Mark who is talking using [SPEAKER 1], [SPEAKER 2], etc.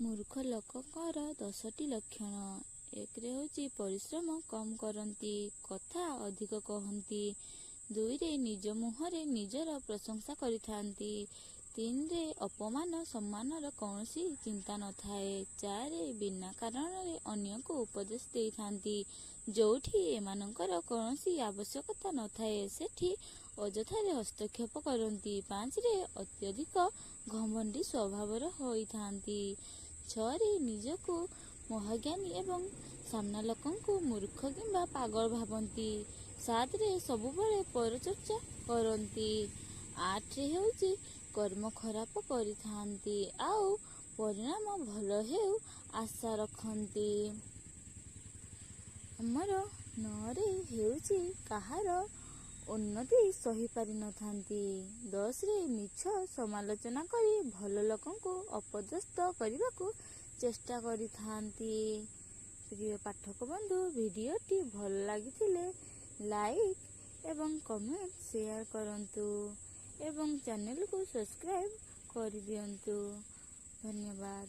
[SPEAKER 1] ମୂର୍ଖ ଲୋକଙ୍କର 10ଟି ଲକ୍ଷଣ। 1ରେ ହେଉଛି ପରିଶ୍ରମ କମ୍ କରନ୍ତି, କଥା ଅଧିକ କହନ୍ତି। 2ରେ ନିଜ ମୁହଁରେ ନିଜର ପ୍ରଶଂସା କରିଥାନ୍ତି। 3ରେ ଅପମାନ ସମ୍ମାନର କୌଣସି ଚିନ୍ତା ନଥାଏ। 4ରେ ବିନା କାରଣରେ ଅନ୍ୟକୁ ଉପଦେଶ ଦେଇଥାନ୍ତି। ଯେଉଁଠି ଏମାନଙ୍କର କୌଣସି ଆବଶ୍ୟକତା ନଥାଏ, ସେଠି ଅଯଥାରେ ହସ୍ତକ୍ଷେପ କରନ୍ତି। 5ରେ ଅତ୍ୟଧିକ ଘମଣ୍ଡି ସ୍ୱଭାବର ହୋଇଥାନ୍ତି। 6ରେ ନିଜକୁ ମହାଜ୍ଞାନୀ ଏବଂ ସାମ୍ନା ଲୋକଙ୍କୁ ମୂର୍ଖ କିମ୍ବା ପାଗଳ ଭାବନ୍ତି। 7ରେ ସବୁବେଳେ ପରଚର୍ଚ୍ଚା କରନ୍ତି। 8ରେ ହେଉଛି କର୍ମ ଖରାପ କରିଥାନ୍ତି ଆଉ ପରିଣାମ ଭଲ ହେଉ ଆଶା ରଖନ୍ତି। ଆମର 9ରେ ହେଉଛି କାହାର ଉନ୍ନତି ସହିପାରିନଥାନ୍ତି। 10ରେ ମିଛ ସମାଲୋଚନା କରି ଭଲ ଲୋକଙ୍କୁ ଅପଦସ୍ଥ କରିବାକୁ ଚେଷ୍ଟା କରିଥାନ୍ତି। ପ୍ରିୟ ପାଠକ ବନ୍ଧୁ, ଭିଡ଼ିଓଟି ଭଲ ଲାଗିଥିଲେ ଲାଇକ୍ ଏବଂ କମେଣ୍ଟ ସେୟାର କରନ୍ତୁ ଏବଂ ଚ୍ୟାନେଲକୁ ସବସ୍କ୍ରାଇବ୍ କରିଦିଅନ୍ତୁ। ଧନ୍ୟବାଦ।